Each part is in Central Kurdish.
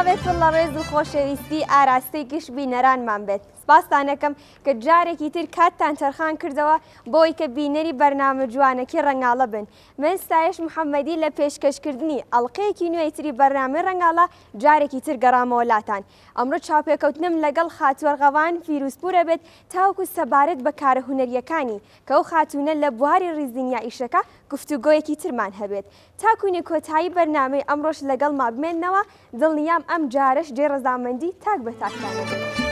سڵاوێک پڕ لە ڕێز و خۆشەویستی ئاراستەی گشت بینەرانمان بێت. سپاستان ئەکەم کە جارێکی تر کاتتان تەرخان کردەوە بۆی کە بینەری بەرنامە جوانەکی ڕەنگاڵە بن. من ستایش محەممەدی لە پێشکەشکردنی ئەڵقەیەکی نوێی تری بەرنامەی ڕەنگاڵە جارێکی تر گەڕامەوە لاتان. ئەمڕۆ چاوپێکەوتنم لەگەڵ خاتوو ئەرغەوان فیروزپوور ئەبێت تاوەکو سەبارەت بە کارە هونەرییەکانی کە ئەو خاتوونە لە بواری ڕیزینیا ئیشەکە گفتوگۆیەکی ترمان هەبێت. تاکوو کۆتایی بەرنامەی ئەمڕۆش لەگەڵما بمێننەوە، دڵنیام ئەم جارەش جێی ڕەزامەندی تاک بە تاکتان ئەبێت.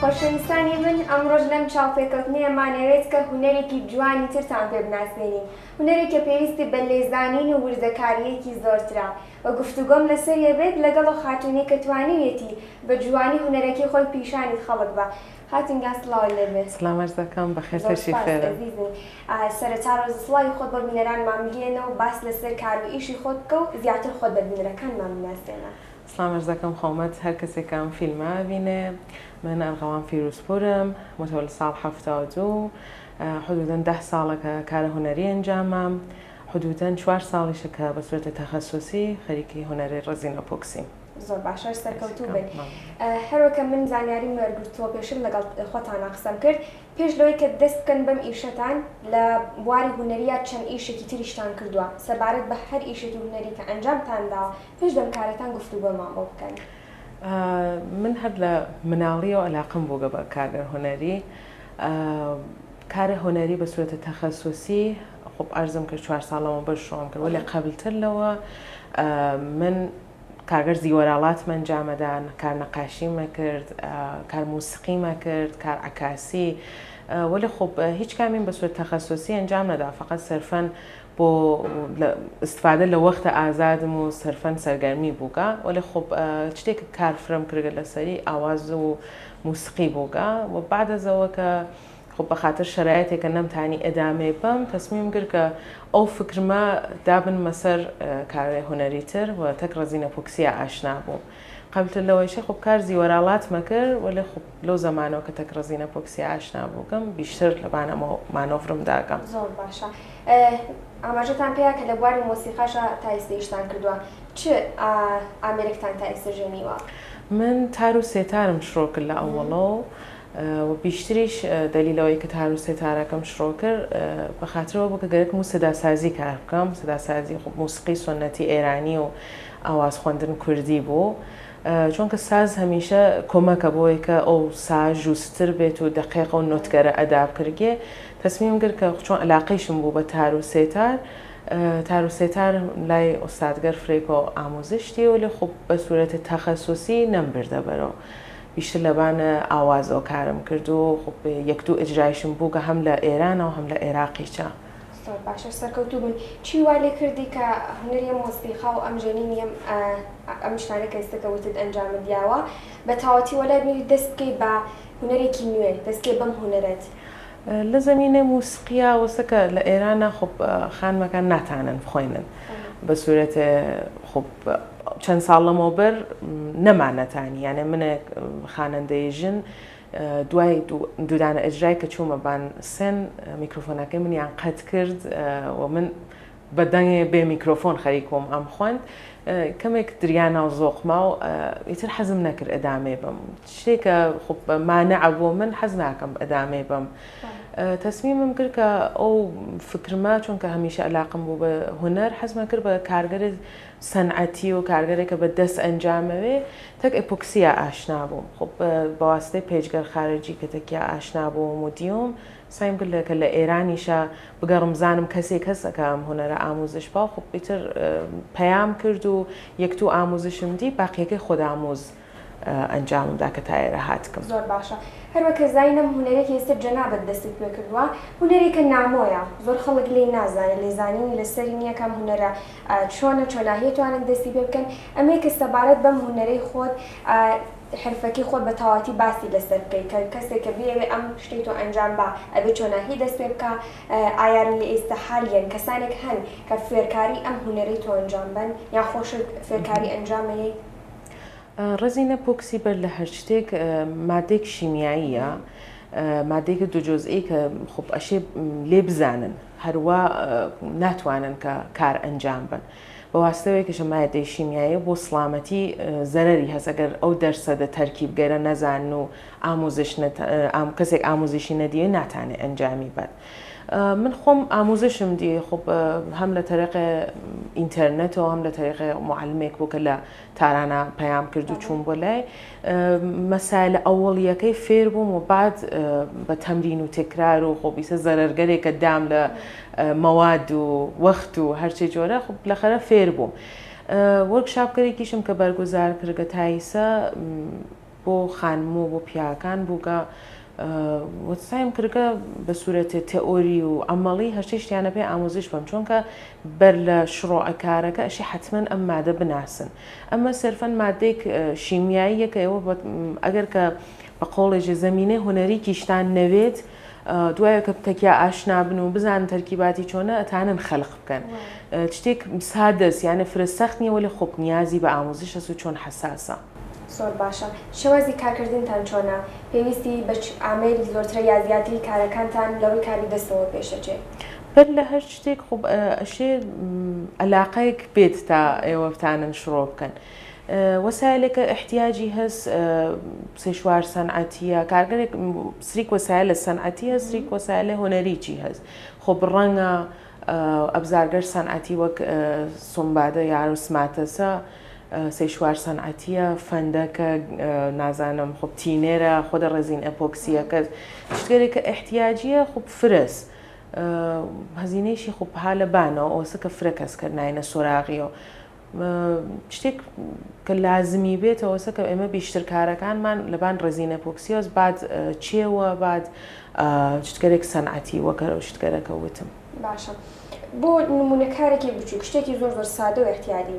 خۆشەویستانی من ئەمڕۆش لەم چاوپێکەوتنەیە مانەوێت کە هونەرێکی جوانی ترتان پێ بناسێنین، هونەرێک کە پێویستی بە لێزانین و وردەکارییەکی زۆرترە و گفتوگۆم لەسەری ئەبێت لەگەڵ ئەو خاتوونەی کە توانیویەتی بە جوانی هونەرەکەی خۆی پیشانی خەڵک با. خاتوون گیان سڵاوت لێ بێ. سڵام عەرز دەکەم بەخێر زۆر تەشریف سوپاس بێنن. ئەزیزم. سەرەتا ڕێز و سڵاوی خۆت بۆ بینەرانمان بگەیەنە و باس لەسەر کار و ئیشی خۆت بکە و زیاتر خۆت بە بینەرەکانمان بناسێنە. سڵام عەرز دەکەم خۆمەت هەر کەسێک کە ئەم فیلمە ئەبینێ من ئەرغەوان فیروزپورم متولد ساڵ 72 حدودا 10 ساڵە کە کارە هونەری ئەنجامام حدودا 4 ساڵیشە کە بە سورەت تەخەسوسی خەریکی هونەری ڕزین ئەپۆکسیم. زۆر باشە سەرکەوتوو بن. هەروەکە من زانیاریم وەرگرتووە پێشتر لەگەڵ خۆتانا قسەم کرد پێش لەوەی کە دەست بکەن بەم ئیشەتان لە بواری هونەرییا چەند ئیشێکی تریشتان کردووە سەبارەت بە هەر ئیشێکی هونەری کە ئەنجامتان داوە پێش لەم کارەتان گفتوگۆمان بۆ بکەن. من هەر لە مناڵیەوە ئەلاقەم بووگە بە کارگەر هونەری کارە هونەری بە سورەتە تەخەسوسی خب عەرزم کرد 4 ساڵ لەمەوبەر شروعم کرد وەلێ قەبلتر لەوە من کارگەر زیوەراڵاتم ئەنجامەدان کار نەقاشیمە کرد کار موسیقیمە کرد کار عەکاسی وەلێ خب هیچ کامیم بە سورەت تەخەسوسی ئەنجام نەدا فقط سەرفەن بۆ استفادە لە وەختە ئازادم و سەرفەن سەرگەرمی بووگە وەلێ خب شتێک کار فرەم کردگە لەسەری ئاواز و موسیقی بووگە و بعد از ئەوە کە خب بە خاتر شەرایتێکە نەمتانی ئەدامێ بەم تەسمیم کرد کە ئەو فکرمە دابنمە سەر کارێ هونەری تر و تەک ڕەزینە پۆکسیا ئاشنا بووم قبلتر لەوەیشە خب کار زیوەراڵاتمە کرد وەلێ خب لەو زەمانەوە کە تەک ڕەزینە پۆکسیا ئاشنا بووگەم بیشتر لەبانەمەوە مانۆڤرم داگەم. زۆر باشە ئاماژەتان پێیا کە لە بواری مۆسیقاشا تا ئێستا ئیشتان کردووە چ ئامێرێکتان تا ئێستا ژەنیوە؟ من تار و سێتارم شرۆ کرد لە ئەوەڵەو و بیشتریش دەلیل ئەوەی کە تار و سێتارەکەم شرۆ کرد بە خاترەوە بوو کە گەرەکم و سەداسازی کار بکەم سەداسازی موسیقی سوننەتی ئێرانی و ئاواز خوەندن کوردی بوو چونکە ساز هەمیشە کۆمەکە بۆی کە ئەو ساز ژوستر بێت و دەقیق ئەو نۆتگەرە ئەدا بکرگێ تەسمیم کرد کە چۆن علاقەیشم بوو بە تار و سێتار تار و سێتار لای ئوستادگەر فرەیکۆ ئاموزشتی و لێ خب بە سوورەت تەخەسوسی نەمبردە بەرەو بیشتر لەبان ئاوازەوە کارم کرد و خب یەک دوو ئجرایشم بوو کە هەم لە ئێرانەوە هەم لە عێراقیچە. زۆر باشە سەرکەوتوو بن. چی وا لێ کردی کە هونەری ئەم مۆسیقا و ئەم ژەنینی ئەم ئەم شتانە کە ئێستا کە وتت ئەنجامت یاوە بە تەواوەتی وەلای بنیت دەست بکەی بە هونەرێکی نوێ دەست بکەی بەم هونەرەت؟ لە زەمینەی موسیقیا وەسە کە لە ئێرانە خب خانمەکان ناتانن بخوێنن بە سوورەت خب چەند ساڵ لەمەوبەر نەمانەتانی یانێ منێک خانەندەی ژن دوای دوودانە ئەجرای کە چوومە بان سێن میکرۆفۆنەکەی منیان قەت کرد و من بە دەنگێ بێ میکرۆفۆن خەریک بووم ئەم خوێند کەمێک دریا ناو زۆقما و ئیتر حەزم نەکرد ئەدامێ بم شتێکە خب مانعە بۆ من حەز ناکەم ئەدامێ بم تەسمیمم کرد کە ئەو فکرمە چونکە هەمیشە علاقم بوو بە هونەر حەزمە کرد بە کارگەرێ سەنعەتی و کارگەرێکە بە دەست ئەنجامەوێ تەک ئەپۆکسیا ئاشنا بووم خب بە واسطەی پێجگەر خارجی کە تەکیا ئاشنا بووم و دیوم سایم کرد کە لە ئێرانیشە بگەڕم زانم کەسێک هەس کە ئەم هونەرە ئاموزش با خب ئیتر پەیام کرد و یەک دوو ئاموزشم دی باقیەکەی خودئاموز. ئەنجامم دا کە تا ئێرە هاتکم. زۆر باشە هەروەک کە زانین ئەم هونەرەی کە ئێستا جەنابت دەستت پێ کردووە هونەرێکە نامۆیە زۆر خەڵک لێی نازانێت لێزانینی لەسەری نییە کە ئەم هونەرە چۆنە چۆناهیە توانن دەستی پێ بکەن ئەمەی کە سەبارەت بەم هونەرەی خۆت حرفەکەی خۆت بە تەواوەتی باسی لەسەر بکەی کە کەسێک کە بیەوێ ئەم شتەی تۆ ئەنجام با ئەبێ چۆناهی دەست پێ بکا ئایا لە ئێستا حالیەن کەسانێک هەن کە فێرکاری ئەم هونەرەی تۆ ئەنجام بەن یان خۆشت فێرکاری ئەنجام ئەیەی؟ ڕەزینە پۆکسی بەر لە هەر شتێک مادەیەک شیمیاییە، مادەیەکە دوجوزئی کە خۆ ئەشێ لێ بزانن هەروا ناتوانن کە کار ئەنجام بن. بە واستەوەیەکیشە مادەی شیمیایی بۆ سڵامەتی زەرەری هەس ئەگەر ئەو دەرسە دە تەرکیب گەرە نەزانن و ئاموزش کەسێک ئاموزشی نەدیوێ ناتانێ ئەنجامی بەت. من خۆم ئاموزشم دی خۆ هەم لە تەرەقێ ئینتەرنێتەوە هەم لە تەریقێ معلمێک بوو کە لە تارانا پەیام کرد و چووم بۆ لای مەسایلە ئەوەڵیەکەی فێر بووم و بعد بە تەمرین و تکرار و خۆ بیسە زەرەرگەرێکە دام لە مەواد و وەخت و هەرچی جۆرە خۆ لەخەرە فێر بووم وەرکشاپ کەرێکیشم کە بەرگوزار کردگە تایسە بۆ خانم و بۆ پیاکان بووگە و سایم کردگە بە سوورەتێ تئۆری و عەمەڵی هەرچی شتیانە پێ ئاموزش بەم چۆنکە بەر لە شڕۆع کارەکە ئەشی حەتمەن ئەم مادە بناسن ئەمە سەرفەن مادەیەک شیمیاییە کە ئێوە ئەگەر کە بە قۆڵێژێ زەمینەی هونەریکیشتان نەوێت دوایە کە تەکیا ئاشنا بن و بزانن تەرکیباتی چۆنە ئەتانن خەلق بکەن شتێک سادەس یانە فرە سەخت نییە وەلێ خۆ نیازی بە ئاموزش هەس و چۆن حەساسە. زۆر باشە شێوازی کارکردنتان چۆنە؟ پێویستی بە چ ئامێری زۆرترە یا زیاتری کارەکانتان لە ڕووی کاری دەستەوە پێشەچێ؟ بەر لە هەر شتێک خۆ ئەشێ ئەلاقەیەک بێت تا ئێوە بتانن شڕۆ بکەن. وەسایلێکە ئیحتیاجی هەس سێشوار سەنعەتیە کارگەرێک سریک وەسایل لە سەنعەتی هەس سریک وەسایلە هونەریی هەس خۆ بڕەنگە ئەبزارگەر سەنعەتی وەک سومبادە یار و سماتەسە سەیشوار سەنعەتیە فەندەکە نازانم خب تینێرە خۆدە ڕێزین ئەپۆکسیەکە شتگەرێک کە ئیحتیاجیە خب فرەس هەزینەیشی خب ها لە بانەوە ئەوسە کە فرە کەس کە ناینە سۆراغیەوە شتێک کە لازمی بێتەوە سە کە ئێمە بیشتر کارەکانمان لەبان ڕێزینە پۆکسیۆس باد چێوە باد شتگەرێک سەنعەتی وەکەرەوە شتگەرەکە وتم. باشە بۆ نمونە کارێکی بچوک شتێکی زۆر زۆر سادە و احتیادی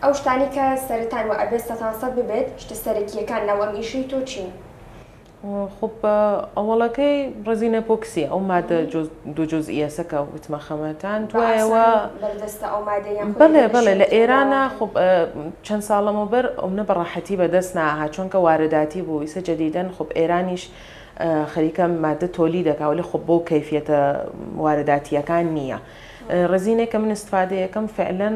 ئەو شتانی کە سەرتان وە ئەبێت سەتان سەد ببێت شتە سەرەکیەکان ناو ئەم ئیشەی تۆ چین؟ خب ئەوەڵەکەی ڕزینە پۆکسی ئەو مادە دوو جزئیەسە کە وتمە خەمەتان دوایەوە بەردەستە ئەو مادە یان بەڵێ بەڵێ لە ئێرانە خب چەند ساڵەمەوبەر ئەو نە بە ڕەحەتی بەدەست ناهات چونکە وارداتی بوو ئیسە جەدیدەن خب ئێرانیش خەریکە مادە تۆلی دەکا وەلی خۆ بەو کەیفیەتە وارداتیەکان نییە. ڕزینێک کە من استفادەیەکەم فعلەن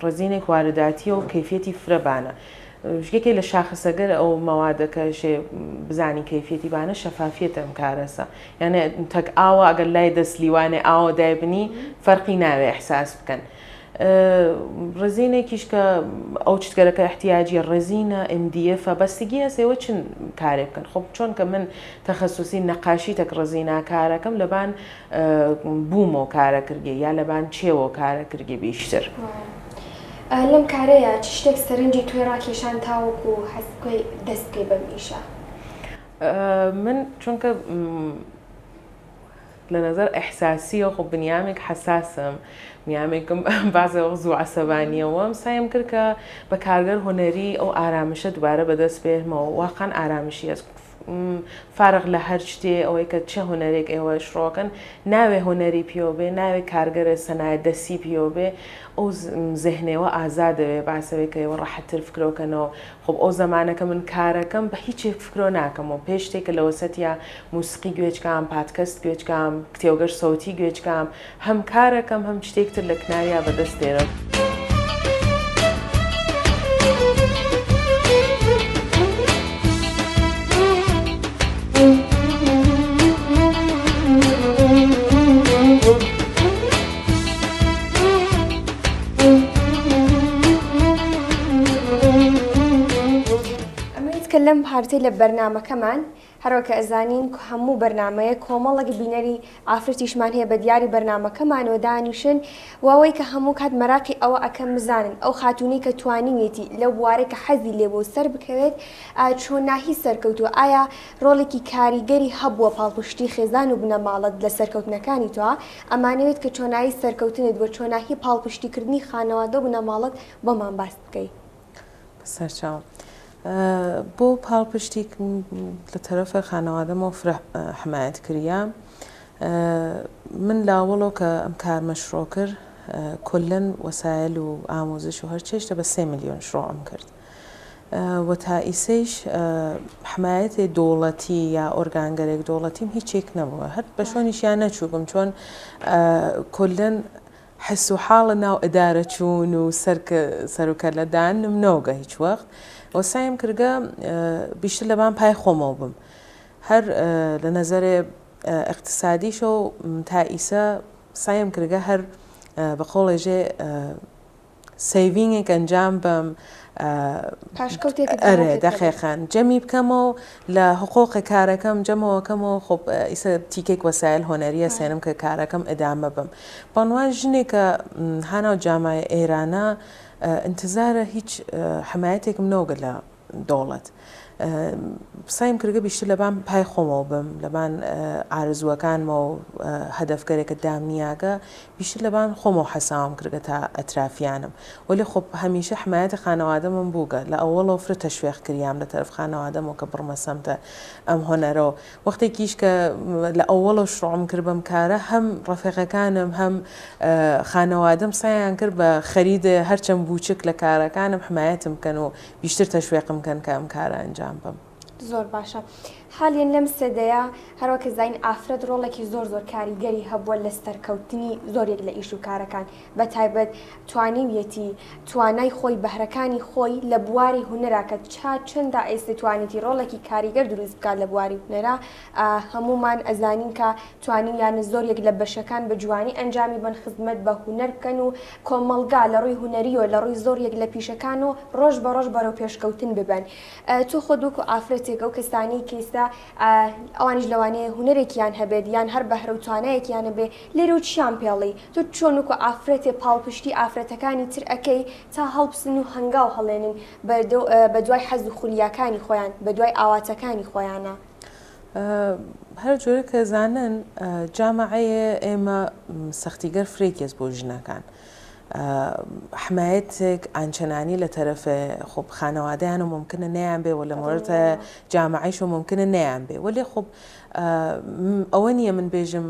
ڕزینێک وارداتیە و کەیفیەتی فرە بانە. یەکێ لە شاخسەگەر ئەو مەوادەکە شێ بزانی کەیفیەتی بانە شەفافیەتە ئەم کارەسە. یانێ تەک ئاوە ئەگەر لای دەست لیوانێ ئاوە دایبنی فەرقی ناوێ ئیحساس بکەن. ڕزینێکیش کە ئەو چتگەرەکە احتیاجیە ڕزینە MDF بەستگی هەس ئێوە چن کارێ بکەن خۆ چۆن کە من تەخەسوسی نەقاشی تەک ڕزینا کارەکەم لەبان بوومەوە کارە کردگێ یا لەبان چێوە کارە کردگێ بیشتر. لەم کارەیە چ شتێک سەرنجی تۆی ڕاکێشان تاوەکو حەز بکەی دەست بکەی بەم ئیشە؟ من چونکە لە نەزەر ئیحساسیەوە خۆ بنیامێک حەساسم بنیامێکم بەعزێ وەخت زوو عەسەبانیەوەم سایم کرد کە بە کارگەر هونەری ئەو ئارامشە دوبارە بەدەست بێنمەوە واقعا ئارامشی هەست فارغ لە هەر شتێ ئەوەی کە چه هونەرێک ئێوە شڕۆکەن ناوێ هونەری پیۆ بێ ناوێ کارگەرە سەنایە دەسی پیۆ بێ ئەو زهنێوە ئازادەوێ باسەوێ کە ئێوە ڕەحەتتر فکرۆکەنەوە خۆ ئەو زەمانە کە من کارەکەم بە هیچێک فکرۆ ناکەمەوە پێش شتێکە لە وەسەتیا موسقی گوێچکام پادکەست گوێچکام کتێوگەر سەوتی گوێچکام هەم کارەکەم هەم شتێک تر لە کناریا بەدەست دێنم. ئەمەوێت کە لەم پارتەی لە بەرنامەکەمان. هەروەک کە ئەزانین هەموو بەرنامەیەک کۆمەڵێک بینەری ئافرەتیشمان هەیە بە دیاری بەرنامەکەمانەوە دانیشن و ئەوەی کە هەموو کات مەراقی ئەوە ئەکەم بزانن ئەو خاتوونەی کە توانیویەتی لەو بوارەی کە حەزی لێ بوو سەر بکەوێت چۆناهی سەرکەوتووە ئایا ڕۆڵێکی کاریگەری هەبووە پاڵپشتی خێزان و بنەماڵەت لە سەرکەوتنەکانی تۆ ئەمانەوێت کە چۆنایی سەرکەوتنت و چۆناهی پاڵپشتیکردنی خانەوادە و بنەماڵەت بۆمان باس بکەی. سەرچاوم بۆ پاڵپشتی لە تەرەفە خانەوادەمەوە فرە حمایەت کریا من لاوەڵۆ کە ئەم کارمە شڕۆ کرد کلەن وەسایل و ئاموزش و هەر چێشتە بە سێ میلیۆن شڕۆعم کرد و تا ئیسەیش حمایەتێ دۆڵەتی یا ئۆرگانگەرێک دۆڵەتیم هیچێک نەبووە هەر بە شۆنیشیان نەچووگم چۆن کلەن حس و حاڵ ناو ئدارە چوون و سەر و کەلە دانم نەوگە هیچ وەخت و سایم کردگە بیشتر لەبان پای خۆمەو بم هەر لە نەزەرێ ئقتسادیشەو تا ئیسە سایم کردگە هەر بە قەوڵێ ژێ saving ێک ئەنجام بەم پاشکەوتێکت ئەرێ دەقیقەن جەمی بکەمەوە لە حقوق کارەکەم جەمەوەکەمەوە خۆ ئیسە تیکێک وەسایل هۆنەریە سێنم کە کارەکەم ئەدامە بم بەنوان ژنێکە هاناو جامای ئێرانە ئینتزارە هیچ حمایەتێکم نەوگە لە دەوڵەت سایم کردگە بیشتر لەبان پای خۆمەوە بم لەبان ئارزوەکانمەوە هەدەفگەرێکە دامنیاگە بیشتر لەبان خۆمەوە حەساوم کردگە تا ئەترافیانم وەلی خۆ هەمیشە حمایەت خانەوادەمم بووگە لە ئەوەڵەوە فرە تەشویق کریام لە تەرەف خانەوادەمەوە کە بڕمە سەمتە ئەم هۆنەرەوە وەختێکیش کە لە ئەوەڵەوە شروعم کرد بەم کارە هەم ڕەفیقەکانم هەم خانەوادەم سەیان کرد بە خەرید هەرچەند بووچک لە کارەکانم حمایەتم بکەن و بیشتر تەشویقم کەن کە ئەم کارە ئەنجام بەم. زۆر باشە حالیەن لەم سەدەیە هەروەک زین ئافرەت ڕۆڵێکی زۆر زۆر کاریگەری هەبووە لە سەرکەوتنی زۆرێک لە ئیش و کارەکان بە تایبەت توانیویەتی توانای خۆی بەهرەکانی خۆی لە بواری هونەرا کە چا چەندە ئێستا توانیتی ڕۆڵێکی کاریگەر دروست بکات لە بواری هونەرا هەموومان ئەزانین کە توانیویانە زۆریەک لە بەشەکان بە جوانی ئەنجامی بەن خزمەت بە هونەر بکەن و کۆمەڵگا لە ڕووی هونەریەوە لە ڕووی زۆریەک لە پیشەکان و ڕۆژ بە ڕۆژ بەرەو پێشکەوتن ببەن تۆ خۆت وەکو ئافرەتێک ئەو کەسانەی کە ئیستا ئەوانیش لەوانەیە هونەرێکیان هەبێت یان هەر بەهرە و توانایەکیان هەبێ لێرەوە چیان پێڵی تۆ چۆن وەکو ئافرەتێ پاڵپشتی ئافرەتەکانی تر ئەکەی تا هەڵبسن و هەنگاو هەڵێنن بە دوای حەز و خولیاکانی خۆیان بە دوای ئاواتەکانی خۆیانە؟ هەر جۆرە کە زانن جامعەیە ئێمە سەختیگەر فرەیکەس بۆ ژنەکان حمایەتێک ئانچەنانی لە تەرەف خب خانەوادەیان و ممکنە نەیان بێ و لە مۆرد جامعەیش و ممکنە نەیان بێ وەلێ خب ئەوە نییە من بێژم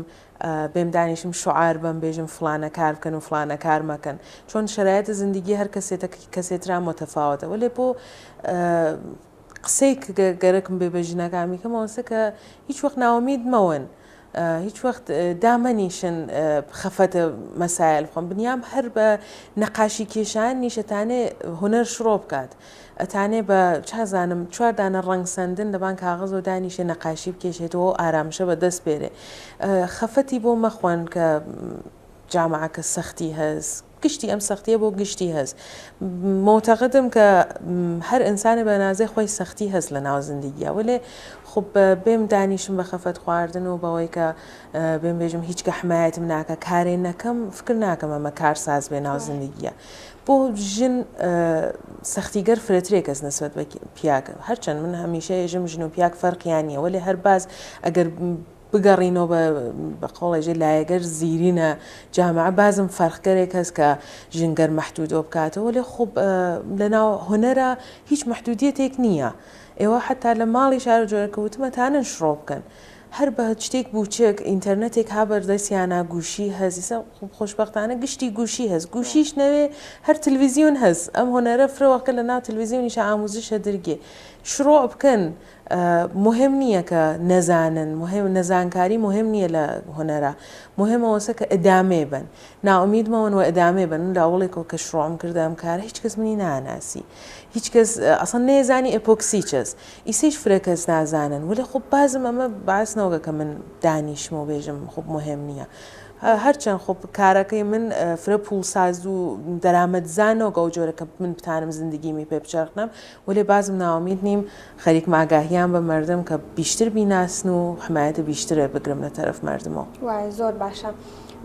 بێم دانیشم شعار بەم بێژم فلانە کار بکەن و فلانە کار مەکەن چۆن شرایط زندگی هەر کەسێتە کەسێترا متفاوتە وەلێ بۆ قسەی گەرەکم بێ بە ژنەکان میکەم ئەوەسە کە هیچ وەخت ناوەمید مەون هیچ وەخت دامەنیشن خەفەتە مەسایل بخۆن بنیام هەر بە نەقاشی کێشان نیشەتانێ هونەر شڕۆ بکات ئەتانێ بە چازانم چوار دانە ڕەنگ سەندن لەبان کاغەزەوە دانیشێ نەقاشی بکێشێتەوە و ئارامشە بە دەست بێرێ خەفەتی بۆ مەخوەن کە جامعەکە سەختی هەس گشتی ئەم سەختیە بۆ گشتی هەس موتەقدم کە هەر ئینسانێ بە نازێ خۆی سەختی هەس لە ناو زندگیە وەلێ خب بێم دانیشم بە خەفەت خواردن و بەوەی کە بێم بێژم هیچ کە حمایەتم ناکە کارێ نەکەم فکر ناکەم ئەمە کار ساز بێ ناو زندگیە بۆ ژن سەختیگەر فرەترێک ئەس نسبەت بە پیاگ هەرچەند من هەمیشە ێژم ژن و پیاگ فەرقیان نییە وەلێ هەر باز ئەگەر بگەڕینەوە بە بە قەوڵێ لایەگەر زیرینە جامعە بازم فەرقگەرێک هەس کە ژنگەر مەحدودەوە بکاتەوە وەلێ خۆ لەناو هونەرە هیچ مەحدودیەتێک نییە ئێوە حتا لە ماڵی شارە جۆرەکە وتمە تانن شڕۆ بکەن هەر بە شتێک بووچک ئینتەرنێتێک ها بەردەستیانە گوشی هەس ئیسە خۆشبەختانە گشتی گوشی هەس گوشیش نەوێ هەر تلویزیۆن هەس ئەم هونەرە فرە وەختە لە ناو تلویزیۆنیشە ئاموزشە درگێ شڕۆ بکەن موهیم نییە کە نەزانن موهیم نەزانکاری موهیم نییە لە هونەرا موهیم ئەوەسە کە ئدامێ بەن نائومید مەون و ئدامێ بەن من لە ئەوەڵێکەوە کە شروعم کردە ئەم کارە هیچ کەس منی ناناسی هیچ کەس ئەسڵەن نەیزانی ئێپۆکسی چەس ئیسەیش فرە کەس نازانن وەلێ خۆ بازم ئەمە باس نەوگە کە من دانیشم و بێژم خۆ موهیم نییە. هەرچەند خۆ کارەکەی من فرە پووڵساز و دەرامەتزا نەوگە ئەو جۆرە کە من بتانم زندگیمی پێ بچەرخنم وەلێ بازم نائومید نیم خەریکم ئاگاهیان بە مەردم کە بیشتر بیناسن و حمایەت بیشترێ بگرم لە تەرەف مەردمەو. وایە زۆر باشە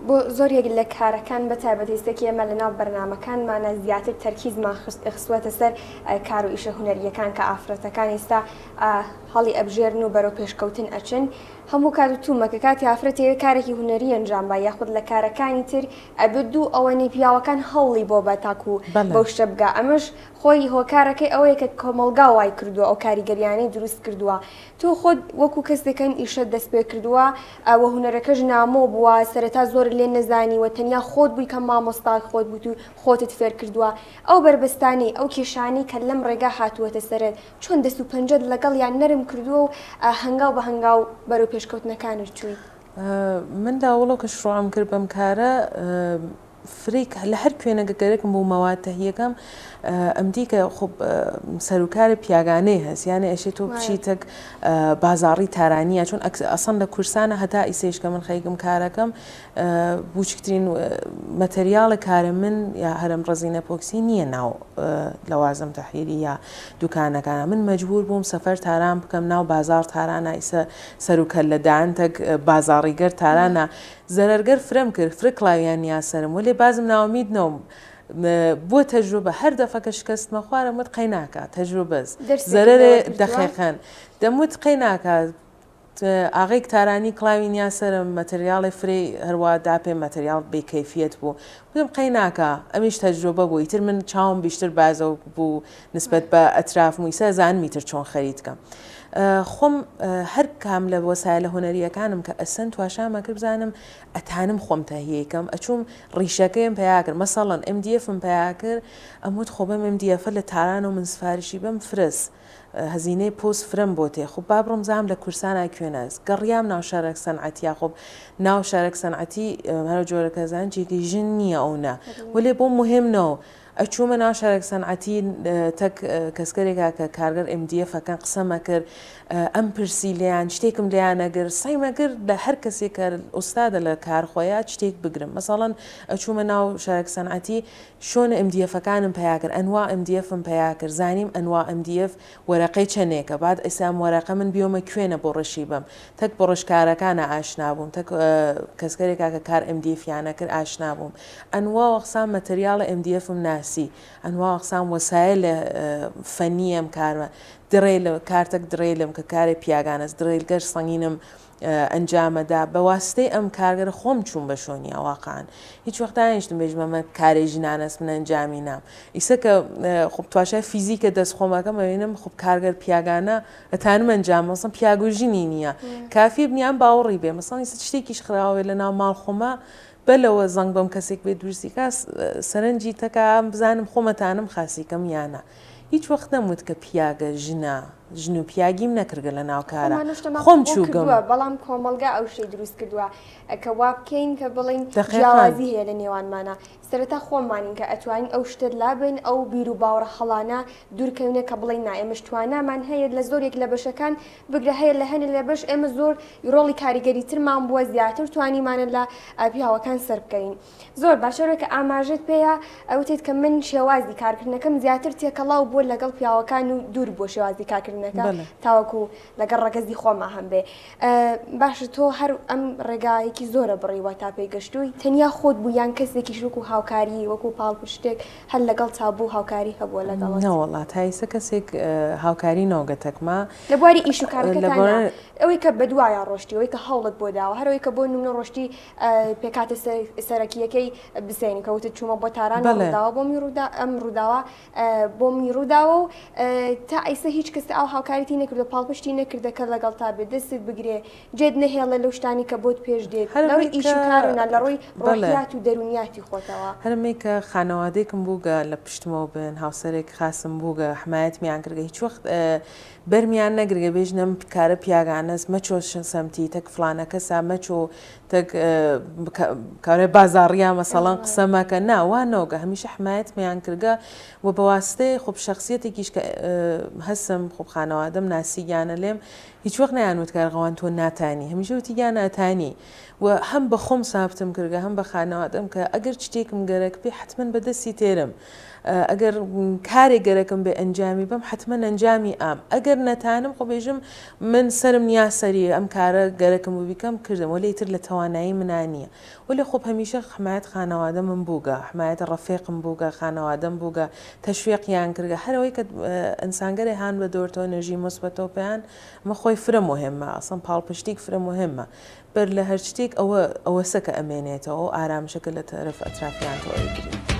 بۆ زۆر یەک لە کارەکان بە تایبەت ئیستە کە ئێمە لە ناو بەرنامەکانمانا زیاتر تەرکیزمان خستووەتە سەر کار و ئیشە هونەرییەکان کە ئافرەتەکان ئیستا هەڵی ئەبژێرن و بەرەو پێشکەوتن ئەچن هەموو کات وتومە کە کاتی ئافرەت ئەیەوێ کارێکی هونەری ئەنجام با یاخود لە کارەکانی تر ئەبێ دوو ئەوەنەی پیاوەکان هەوڵی بۆ با تاکو بەو شتە بگا ئەمەش خۆی هۆکارەکەی ئەوەیە کە کۆمەڵگا وای کردووە ئەو کاریگەریانەی دروست کردووە تۆ خۆت وەکو کەسێک ئەم ئیشەت دەست پێ کردووە و هونەرەکەش نامۆ بووە سەرەتا زۆرت لێ نەزانیوە تەنیا خۆت بووی کە مامۆستای خۆت بوویت و خۆتت فێر کردووە ئەو بەربەستانەی ئەو کێشانەی کە لەم ڕێگا هاتووەتە سەرت چۆن دەست و پەنجەت لەگەڵیان نەرم کردووە و هەنگاو بە هەنگاو بەرەو پێشکەوتنەکانت چوویت؟ من لە ئەوەڵەوە کە شروعم کرد بەم کارە فرەی لە هەر کوێنەگە گەرەکم بوو مەواد تەهیەکەم ئەمدی کە خب سەروکار پیاگانەی هەس یانێ ئەشێ تۆ بچی تەک بازاڕی تارانیە چون ئەسڵەن لە کورسانە هەتا ئیسەیش کە من خەریکم کارەکەم بوچکترین مەتەریاڵ کارە من یا هەرم ڕەزینە پۆکسی نییە ناو لەوازم تەحریری یا دوکانەکانە من مەجبور بووم سەفەر تاران بکەم ناو بازاڕ تارانە ئیسە سەروکەلە دان تەک بازاڕیگەر تارانە زەرەرگەر فرەم کرد فرە کڵاویان نیا سەرم وەلێ بازم ناومید نەوم بووە تەجروبە هەر دەفە کە شکەستمە خوارم وت قەیناکا تەجروبەس زەرەرێ دەقیقەن دەموت قەیناکا ئاغەیگ تارانی کڵاوی نیا سەرم مەتریاڵێ فرەی هەروا دا پێم مەتریاڵ بێ کەیفیەت بوو وتم قەی ناکا ئەمیش تەجروبە بوو ئیتر من چاوم بیشتر بازەو بوو نسبەت بە ئەترافم و ئیسە ئەزانم ئیتر چۆن خەریت کەم خۆم هەر کام لە وەسایلە هونەریەکانم کە ئەسەن تواشامە کرد بزانم ئەتانم خۆم تەهیەی کەم ئەچووم ڕیشەکەیم پەیا کرد مەسەڵەن ئێم دی ئێفم پەیا کرد ئەموت خۆ بەم ئێم دی ئێفە لە تارانەوە من سفارشی بەم فرەس هەزینەی پۆست فرەم بۆ تێ خب با بڕۆم زام لە کورسانا کوێنەس گەڕیام ناو شەرەک سەنعەتیا خب ناو شەرەک سەنعەتی هەرو جۆرە کە زان جێگەی ژن نییە ئەونە وەلێ بۆم مهم نەو ئەچوومە ناو شەرەک سەنعەتی تەک کەسکەرێکا کە کارگەر ئێم دی ئێف ئەکەن قسەم ئەکرد ئەم پرسی لێیان شتێکم لێیان ئەگرت سەیم ئەکرد لە هەر کەسێک کە ئوستادە لە کار خۆیا شتێک بگرم مەسەڵەن ئەچوومە ناو شەرەک سەنعەتی شۆن ئێم دی ئێفەکانم پەیا کرد ئەنوا ئێم دی ئێفم پەیا کرد زانیم ئەنوا ئێم دی ئێف وەرەقەی چەنێکە باد ئیسا ئەم وەرەقە من بیۆمە کوێنە بۆڕشی بەم تەک بۆڕشکارەکانە ئاشنا بووم تەک کەسکەرێکا کە کار ئێم دی ئێفیان ئەکرد ئاشنا بووم ئەنوا وەقسام مەتەریاڵە ئێم دی ئێفم ناسی ئەنوا وەقسام وەسایل فەنی ئەم کارمە دڕێل کارتەک دڕێلم کە کارێ پیاگانەس دڕێلگەر سەنگینم ئەنجامەدا بە واسیتەی ئەم کارگەرە خۆم چووم بە شۆنیا واقعا هیچ وەخت دانیشتم بێژم ئەمە کارێ ژنانەس من ئەنجامی نام ئیسە کە خب تواشای فیزیکە دەست خۆمەکەم ئەوینم خب کارگەر پیاگانە ئەتانم ئەنجام مەسەن پیاگ و ژنی نییە کافیە بنیان باوەڕی بێ مەسەن ئیسە شتێکیش خراوێ لە ناو ماڵ خۆمە بە لەوە زەنگ بەم کەسێک بێ دروستی کا سەرنجی تەکا بزانم خۆمەتانم خاسی کەم یا نا هیچ وەخت نەموت کە پیاگە ژنە ژن و پیاگیم نەکردگە لە ناو کارا خۆمان شتەمان خۆم قبوڵ چووگم. کردووە بەڵام کۆمەڵگا ئەو شتەی دروست کردووە کە وا بکەین کە بڵێین دەقیقەن. جیاوازی هەیە لە نێوانمانا سەرەتا خۆمانین کە ئەتوانین ئەو شتە لابەین ئەو بیر و باوەڕە هەڵانە دوورکەوینە کە بڵێین نا ئێمەش توانامان هەیە لە زۆرێک لە بەشەکان بگرە هەیە لە هەنێ لە بەش ئێمە زۆر ڕۆڵی کاریگەریترمان بووە زیاتر توانیمانە لە پیاوەکان سەربکەوین. زۆر باشە ئەوەی کە ئاماژەت پێیە ئەوتێت کە من شێوازی کارکردنەکەم زیاتر تێکەڵاو بووە لەگەڵ پیاوەکان و دوور بووە شێوازی کارکردنەکە تاوەکو لەگەڵ ڕەگەزی خۆما هەم بێ باشە تۆ هەر ئەم ڕێگایەکی زۆرە بڕیوە تا پێی گەشتووی تەنیا خۆت بوو یان کەسێکیش وەکو هاوکاری وەکو پاڵپشتێک هەر لەگەڵ تا بوو هاوکاری هەبووە لەگەڵت؟ نەوەڵا تا ئیسە کەسێک هاوکاری نەوگە تەکما لە بواری ئیش و کارەکەتانە ئەوەی کە بەدوایا ڕۆشتی ئەوەی کە هەوڵت بۆ داوە هەر ئەوەی کە بۆ نمونە ڕۆشتی پێکهاتە سەرەکییەکەی بسێنی کە وتت چوومە بۆ تاران ڕووداوە بۆمی ڕوودا ئەم ڕووداوە بۆمی ڕووداوە و تا ئیسە هیچ کەس ئاو هاوکاریتی نەکردو پاڵپشتی نەکردە کە لەگەڵ تا بێ دەستت بگرێ جێت نەهێڵێ لەو شتانی کە بۆت پێش دێت لە ڕووی ئیش و کار و نا لە ڕووی ڕۆحیات و دەروونیاتی خۆتەوە. هەرمەی کە خانەوادەیەکم بووگە لە پشتمەوە بن هاوسەرێک خاسم بووگە حمایەتمیان کردگە هیچ وەخت بەرمیان نەگرگە بێژن ئەم کارە پیاگانەس مەچۆ سەمتی تەک فڵانە کەسا مەچۆ تەک کارێ بازاڕیا مەسەڵەن قسە مەکە نا وا نەوگە هەمیشە حمایەتمیان کردگە و بە واسطەی خب شخصیەتێکیش کە هەسم خب خانە. خانەوادەم ناسیگیانە لێم هیچ وەخت نەیان وت کە ئەرغەوان تۆ ناتانی هەمیشە وتیگیان ئەتانی و هەم بە خۆم سابتم کردگە هەم بە خانەوادەم کە ئەگەر شتێکم گەرەک بێ حەتمەن بە دەستی تێرم ئەگەر کارێک گەرەکم بێ ئەنجامی بەم حەتمەن ئەنجامی ئام ئەگەر نەتانم خۆ بێژم من سەرم نیا سەری ئەم کارە گەرەکم بوو بیکەم کردم وەلێ ئیتر لە تەوانایی منا نییە وەلێ خۆ هەمیشە حمایەت خانەوادەمم بووگە حمایەت ڕەفیقم بووگە خانەوادەم بووگە تەشویقیان کردگە هەر ئەوەی کە ئینسانگەرێ هان بە دۆرتەوە ئنرژی موسبەتەوە پێیان ئەمە خۆی فرە موهمە ئەسڵەن پاڵپشتیک فرە موهمە بەر لە هەرشتێک ئەوە ئەوەسە کە ئەمێنێتەوە ئەو ئارامشە کە لە تەرەف ئەترافیانتەوە ئەیگری.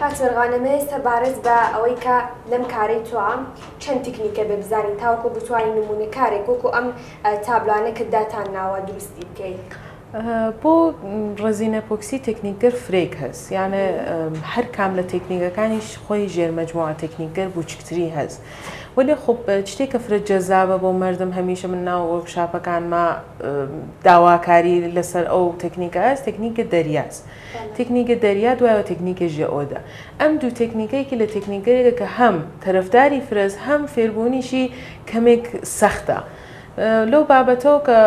خاتوو غانمێ سەبارەت بە ئەوەی کە لەم کارەی تۆ چەند تکنیکە بێ بزانین تاوەکو بتوانین نمونە کارێک وەکو ئەم تابلۆانە کە داتان ناوە دروستی بکەین. بۆ ڕەزین ئەپۆکسی تکنیکگەر فرەیگ هەس یانێ هەر کام لە تکنیکەکانیش خۆی ژێر مەجموعە تکنیکگەر بوچکتری هەس وەلێ خب شتێک کە فرە جەزابە بۆ مەردم هەمیشە من ناو وۆرکشاپەکانما داواکاری لەسەر ئەو تکنیکە هەس تکنیکە دەریاس تکنیکە دەریا دوایەوە تکنیکە ژێئۆدە ئەم دوو تێکنیکە یەکی لە تێکنیکگەلێکە کە هەم تەرەفداری فرەس هەم فێربوونیشی کەمێک سەختە. لەو بابەتەوە کە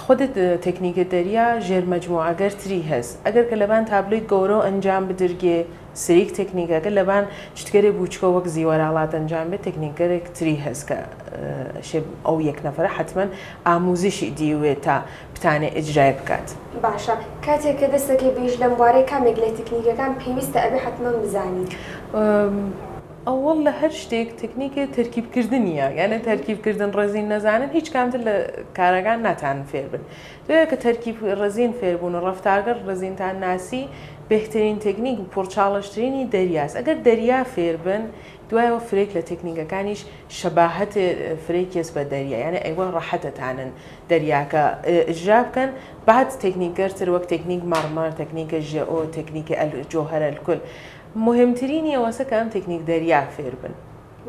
خودت تێکنیکە دەریا ژێر مەجموعەگەر تری هەس. ئەگەر کە لەبان تابلۆی گەورەو ئەنجام بدرگێ سریک تێکنیکەگە لەبان چتگەرێ بووچکە وەک زیوەراڵات ئەنجام بێ تێکنیکگەرێک تری هەس کە شێ ئەو یەک نەفەرە حەتمەن ئامووزشی دیوێ تا بتانێ ئیجرای بکات. باشە کاتێک کە دەست دەکەی بە ئیش لەم بوارەی کامێک لە تکنیکەکان پێویستە ئەبێ حەتمەن بزانی؟ ئەوەڵ لە هەر شتێک تکنیکێ تەرکیب کردنیە یانێ تەرکیب کردن ڕەزین نەزانن هیچ کامتر لە کارەکان ناتانن فێر بن دوێ کە تەرکیب ڕەزین فێر بوون و ڕەفتارگەر ڕەزینتان ناسی بهترین تکنیک و پڕچاڵشترینی دەریاس ئەگەر دەریا فێر بن دوایەوە فرێک لە تکنیکەکانیش شەباهەت فرەی کێس بە دەریا یانێ ئەیوە ڕەحەتەتانن دەریاکە ئیجرا بکەن بعد تکنیکگەر تر وەک تکنیک مەڕمەڕ تکنیک ژئۆ تکنیک جوهر الکل موهمترینی ئەوەسە کە ئەم تکنیک دەریا فێر بن.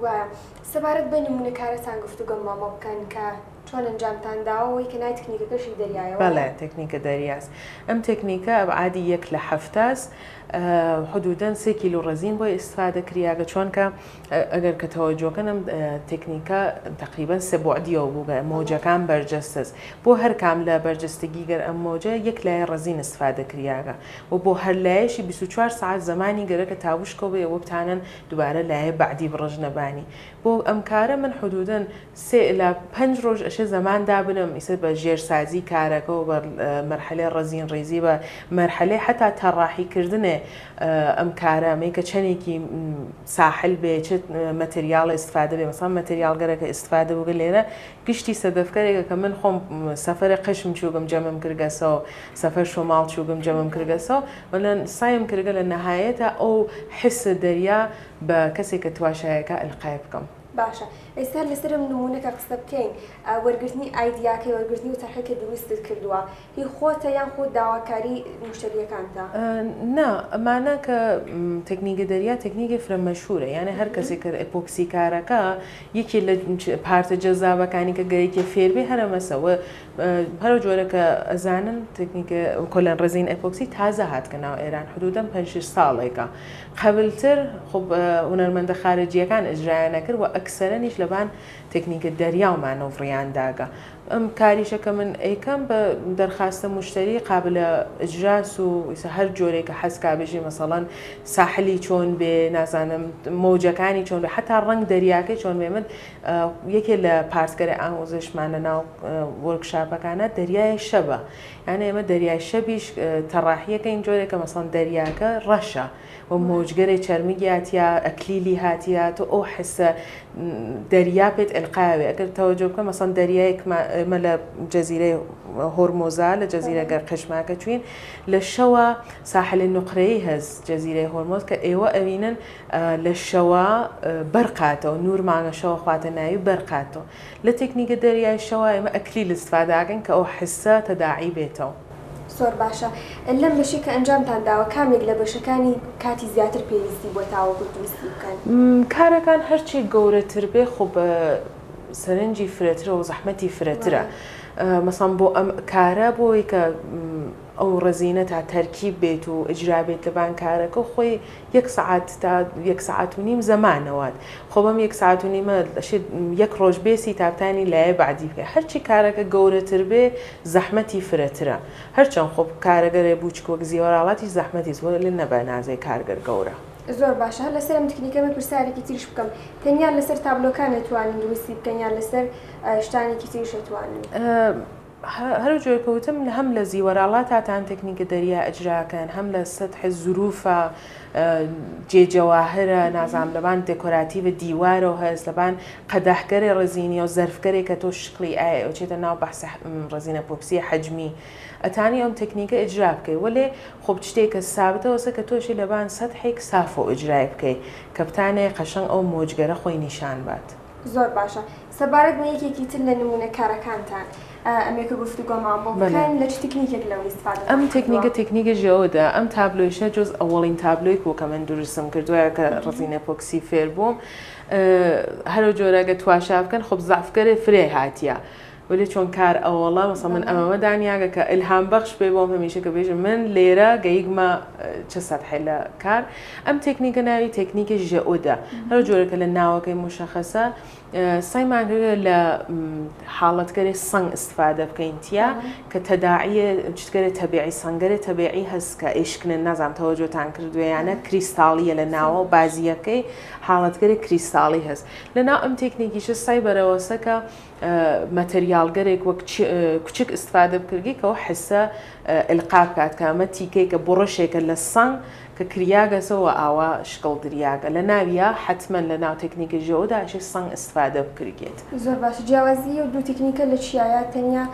وایە. سەبارەت بە نموونە کارەتان گفتوگۆم مامۆ بکەن کە چۆن ئەنجامتان داوە وەی کە ناوی تکنیکەکەشی دەریایە وایە؟ بەڵێ تکنیکە دەریاس. ئەم تکنیکە ئەبعادی یەک لە حەفتاس حدودەن سێ کیلو ڕەزین بۆی ئیستفادە کریاگە چۆنکە ئەگەر کە تەوەجۆ کەن ئەم تکنیکە تەقریبەن سێ بوعدیەوە بووگە مەوجەکان بەرجەستەس بۆ هەر کام لە بەرجەستگی گەر ئەم مەوجە یەک لایە ڕەزین ئیستفادە کریاگە و بۆ هەر لایەشی 24 سەعات زەمانی گەرەکە تا وشکەو بێ وە بتانن دوبارە لایە بەعدی بڕژنە بانی بۆ ئەم کارە من حدودەن سێ ئلا پەنج ڕۆژ ئەشێ زەمان دابنم ئیسە بە ژێرسازی کارەکە و بە مەرحەلەی ڕەزین ڕیزی بە مەرحەلەی حەتا تەڕاحی کردنێ ئەم کارە ئەمەی کە چەنێکی ساحل بێ چ مەتریاڵ ئیستفادە بێ مەسەڵەن مەتریاڵ گەرەکە ئیستفادە بووگە لێرە گشتی سەدەفکەرێکە کە من خۆم سەفەرێ قشم چووگم جەمم کردگەسەو سەفەر شۆماڵ چووگم جەمم کردگەسەو و لە سایم کردگە لە نەهایەتا ئەو حس دەریا بە کەسێک کە تواشایەکە ئلقای بکەم. باشە ئێستا لەسەر ئەم نموونە کە قسە بکەین وەرگرتنی ئایدیاکەی وەرگرتنی و تەرحەی کە دروستت کردووە هی خۆتە یان خۆت داواکاری موشتەریەکانتە؟ نا ئەمانە کە تەکنیکە دەریا تەکنیکێ فرە مەشهورە یانێ هەر کەسێک کە ئێپۆکسی کارەکە یەکێ لە پارتە جەزابەکانی کە گەرەکێ فێر بێ هەرەمەسە وە هەرو جۆرە کە ئەزانن تەکنیکە کۆلەن ڕزین ئێپۆکسی تازە هاتکە ناو ئێران حدودەن پەنج شەش ساڵێکە قەبلتر خب هونەرمەندە خارجیەکان ئجرایان ئەکرد وە ئەکسەرەنیش لەبان تەکنیکە دەریا و مانۆڤڕیان داگە ئەم کاریشە کە من ئەیکەم بە دەرخاستە موشتەری قابلە ئجراس و ئیسە هەر جۆرێک کە حەز کا بێژی مەسەڵەن ساحلی چۆن بێ نازانم مەوجەکانی چۆن بێ حەتا ڕەنگ دەریاکەی چۆن بێ من یەکێ لە پارتگەرە ئاموزشمان لە ناو وۆرکشاپەکانە دەریای شەبە یانە ئێمە دەریای شەبیش تەڕاحیەکەین جۆرێکە مەسەڵەن دەریاکە ڕەشە و مۆجگەرێ چەرمگی هاتیە ئەکلیلی هاتیە تۆ ئەو حسە دەریا پێت ئەلقاوێ ئەگەر تەوەجۆ بکە مەسەڵەن دەریایەک ئێمە لە جەزیرەی هۆرمۆزا لە جەزیرە گەر قشماکە چوین لە شەوە ساحل نقرەیی هەس جەزیرەی هۆرمۆز کە ئێوە ئەوینن لە شەوە بەرقاتەوە نور مانگە شەوە خواتە ناوی بەرقاتەوە لە تەکنیکە دەریای شەوە ئێمە ئەکلیل استفادە ئەکەین کە ئەو حسە تەداعی بێتەوە. زۆر باشە لەم بەشەی کە ئەنجامتان داوە کام یەک لە بەشەکانی کاتی زیاتر پێویستی بووە تاوەکو دروستی بکەن؟ کارەکان هەرچی گەورەتر بێ خۆ بە سەرنجی فرەترە و زەحمەتی فرەترە مەسەڵەن بۆ ئەم کارە بۆی کە ئەو ڕەزینە تا تەرکیب بێت و ئیجرا بێت لەبان کارەکە خۆی یەک سەعات تا یەک سەعات و نیم زەمانەوات خۆ بەم یەک سەعات و نیمە ئەشێ یەک ڕۆژ بێسی تا بتانی لایە بەعدی بکەی هەرچی کارەکە گەورەتر بێ زەحمەتی فرەترە هەرچەند خۆ کارەگەرێ بووچک وەک زیوەراڵاتیش زەحمەتی زۆرە لێ نەبە نازێ کارگەر گەورە. زۆر باشە هەر لەسەر ئەم تکنیکە من پرسیارێکی تریش بکەم تەنیا لەسەر تابلۆکان ئەتوانن دروستی بکەن یان لەسەر شتانێکی تریش ئەتوانن؟ هەرو جۆر کە وتم هەم لە زیوەراڵاتا تان تەکنیکە دەریا ئەجرا کەن هەم لە سەتح زروفە جێ جەواهرە نازانم لەبان دێکۆراتیڤ دیوارەو هەس لەبان قەدەحگەرێ ڕزینیە و زەرفگەرێ کە تۆ شکڵی ئاێ ئەچێتە ناو بەحس ڕزینە پۆکسیە حەجمی ئەتانی ئەم تەکنیکە ئجرا بکەی وەلێ خۆب شتێ کە سابتە وەسە کە تۆشی لەبان سەتحێک سافۆ ئجرای بکەی کە بتانێ قەشەنگ ئەو مۆجگەرە خۆی نیشان بات. زۆر باشە سەبارەت بە یەکێکی تر لە نموونە کارەکانتان ئەمێ کە گفتوگۆمان بۆ بکەن لە چ تکنیکێک لەو ئیستفادەتان ئەم تکنیکە تکنیکە ژێئۆدە ئەم تابلۆیشە جۆز ئەوەڵین تابلۆی بوو کە من دروستم کردوە کە ڕزین ئەپۆکسی فێر بووم هەرو جۆرە گە تواشا بکەن خب زەعفگەرێ فرێ هاتیە وەلێ چۆن کار ئەوەڵە مەسەڵەن من ئەمەمە دانیاگە کە ئیلهام بەخش بێ بۆم هەمیشە کە بێژم من لێرە گەیگمە چ سەتحێ لە کار ئەم تێکنیکە ناوی تێکنیکی ژێئۆدە هەر جۆرە کە لە ناوەکەی مشەخەسە سەیمان کردگە لە حاڵەتگەرێ سەنگ ئستفادە بکەین تیا کە تەداعیە چتگەرێ تەبیعی سەنگەرێ تەبیعی هەس کە ئێشکنن نازانم تەوەجۆتان کردوێ یانە کریستاڵیە لە ناوە بازیەکەی حاڵەتگەرێ کریستاڵی هەس لە ناو ئەم تێکنیکیشە سای بەرەوەسە کە مەتەریاڵگەرێک وەک کوچک ئیستفادە بکردگی کە ئەو حسە ئلقا بکات کە ئەمە تیکەیکە بڕشێکە لە سەنگ کە کریاگەسەوە ئاوا شکڵ دریاگە لە ناویا حەتمەن لە ناو تکنیکە ژێئۆدا ئەشێ سەنگ ئیستفادە بکرگێت. زۆر باشە جیاوازی ئەو دوو تکنیکە لە چیایە تەنیا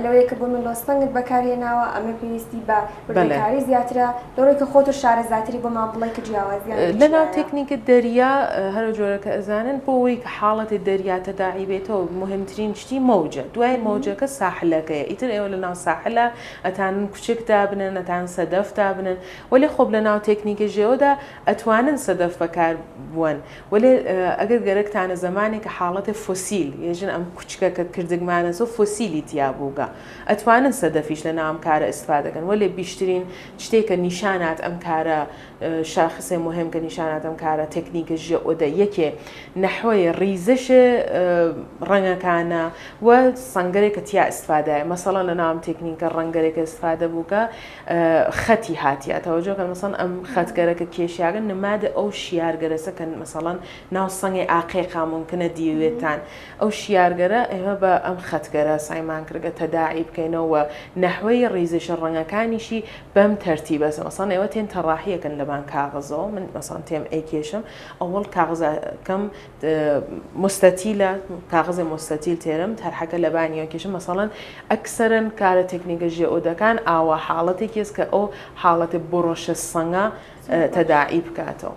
لەوەیە کە بۆ من لۆ سەنگت بەکارهێناوە ئەمە پێویستی بە وردەکاری زیاترە لەڕووی کە خۆتۆ شارەزاتری بۆمان بڵێ کە جیاوازیان لە لەناو تێکنیک دەریا هەرو جۆرە کە ئەزانن بۆ وەی کە حاڵەتی دەریا تەداعی بێتەوە موهیمترین شتی مەوجە دوای مەوجەکە ساحلەکەیە ئیتر ئێوە لەناو ساحلە ئەتانن کوچک دابنن ئەتان سەدەف دابنن وەلێ خۆب لەناو تێکنیکە ژێۆدا ئەتوانن سەدەف بەکار بوەن وەلێ ئەگەر گەرەکتانە زەمانێ کە حاڵەتێ فۆسیل یەژن ئەم کوچکە کە کردگمانەسۆ فۆسیلی تیا بووگە ئەتوانن سەدەفیش لە ناو ئەم کارە ئستفادە کەن وەلێ بیشترین شتێ کە نیشانات ئەم کارە شاخسێ موهێم کە نیشانات ئەم کارە تێکنیکە ژێ ئۆدە یەکێ نەحوەێ ڕیزشێ ڕەنگەکانە و سەنگەرێ کە تیا ئستفادایە مەسەڵەن لە ناو ئەم تێکنیکە ڕەنگەرێ کە ئستفادە بووگە خەتی هاتیە تەوەجۆ کەن مەسەڵەن ئەم خەتگەرە کە کێشیاگە نماد ئەو شیارگەرەسە کە مەسەڵەن ناو سەنگێ ئاقێقا مومکنە دیوێتان ئەو شیارگەرە ئێمە بە ئەم خەتگەرە سایمان کردگە تەداعی بکەینەوە و نەحوەی ڕیزشە ڕەنگەکانیشی بەم تەرتیبەسە مەسەڵەن ئێوە تێن تەڕاحیەکەن لەبان کاغەزەوە من مەسەڵەن تێم ئەیکێشم ئەوەڵ کاغەزەکەم مستەتیلە کاغەزێ مستەتیل تێرم تەرحەکە لەبانیەوە کێشم مەسەڵەن ئەکسەرەن کارە تەکنیکە ژێئۆدەکان ئاوا حاڵەتێکیەس کە ئەو حاڵەتێ بڕۆشە سەنگە تەداعی بکاتەوە.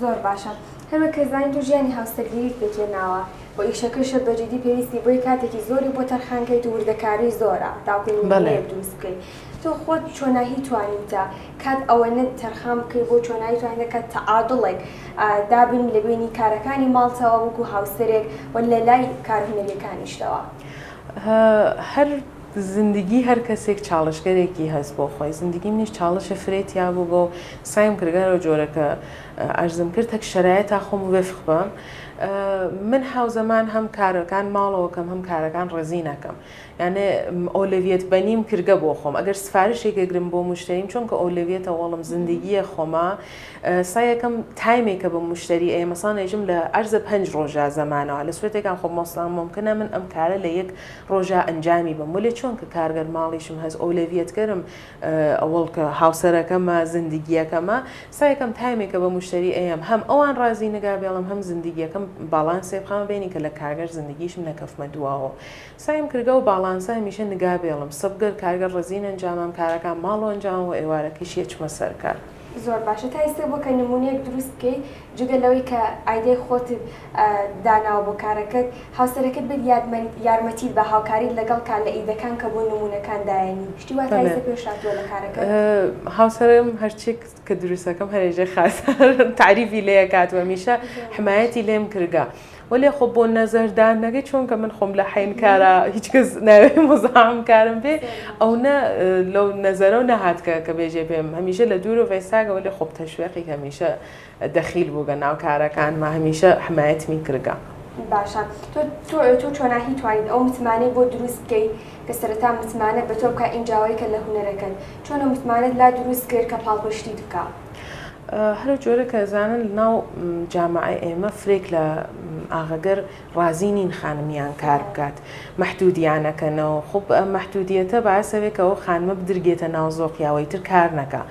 زۆر باشە هەروەک کە زانین تۆ ژیانی هاوسەرگیریت پێکهێناوە و ئیشەکەشت بە جدی پێویستی بۆی کاتێکی زۆری بۆ تەرخان کەیت و وردەکاری زۆرە تاکو نمونەیەک دروست بکەیت تۆ خۆت چۆناهی توانیوتە کات ئەوەنە تەرخان بکەی بۆ چۆنایی توانیتە کە تەعادوڵێک دابنی لە بەینی کارەکانی ماڵتەوە وەکو هاوسەرێک و لە لای کارە هونەریەکانیشتەوە؟ هەر زندگی هەر کەسێک چاڵشگەرێکی هەس بۆ خۆی زندگی منیش چاڵشە فرەی تیا بووگە و سایم کردگە لەو جۆرە کە عەرزم کرد تەک شەرایتا خۆم وفق بەم من هاوزەمان هەم کارەکان ماڵەوە کەم هەم کارەکان ڕزینەکەم یانێ ئۆلەویەت بەنیم کردگە بۆ خۆم ئەگەر سفارشێک ئەگرم بۆ مشتەریم چۆنکە ئۆلەویەتە وەڵم زندگیە خۆمە سایەکەم تایمێکە بە مشتەری ئەیە مەسان ئێژم لە عەرزە پەنج ڕۆژا زەمانەوە لە سوێتێکان خۆ مەسڵان ممکنە من ئەم کارە لە یەک ڕۆژا ئەنجامی بەم وەلێ چۆن کە کارگەر ماڵیشم هەس ئۆلەویەتگەرم ئەوەڵ کە هاوسەرەکەمە زندگیەکەمە سایەکەم تایمێکە بە مشتەری ئەیەم هەم ئەوان ڕازی نگا بێڵم هەم زندگیەکەم باڵانسێ بخەمە بینی کە لە کارگەر زندگیشم نەکەفمە دواوە سەعیم کردگە و باڵانسە هەمیشە نگا بێڵم سبگەر کارگەر ڕزین ئەنجامام کارەکان ماڵۆ ئەنجامم و ئێوارەکەیشی ئەچمە سەر کار. زۆر باشە تا ئیستە بۆ کە نمونەیەک دروست بکەی جگە لەوەی کە ئایدیای خۆتت داناوە بۆ کارەکەت هاوسەرەکەت بێت یارمەتیت بە هاوکاریت لەگەڵ کا لە ئیدەکان کە بۆ نمونەکان دایەنی شتی وا تا ئیستە پێش هاتووە لە کارەکەت؟ هاوسەرم هەرچیک کە دروستەکەم هەرێژێ خاسە تاریفی لێ کات و هەمیشە حمایەتی لێم کردگە وەلێ خۆ بۆ نەزەردانەکەی چۆنکە من خۆم لە حین کارە هیچ کەس ناوێ مزاحم کارم بێ ئەو نە لەو نەزەرەو نەهاتکە کە بێژێ پێم هەمیشە لە دوور و ڤێساگە وەلێ خۆ تەشوێقی هەمیشە دەخیل بووگە ناو کارەکانما هەمیشە حمایەتمی کردگە. باشە تۆ تۆ تۆ چۆناهی توانیت ئەو متمانەی بۆ دروست بکەی کە سەرەتا متمانە بە تۆ بکا ئینجاوەی کە لە هونەرەکەت چۆن ئەو متمانەت لا دروست کرد کە پاڵپشتیت بکا؟ هەرو جۆرە کە ئەزانن لەناو جامعەی ئێمە فرێک لە ئاغەگەر ڕازی نین خانمیان کار بکات مەحدودیانەکەنەوە خب ئەم مەحدودیەتە باعسەوێ کە ئەو خانمە بدرگێتە ناو زۆقیاوە ئیتر کار نەکا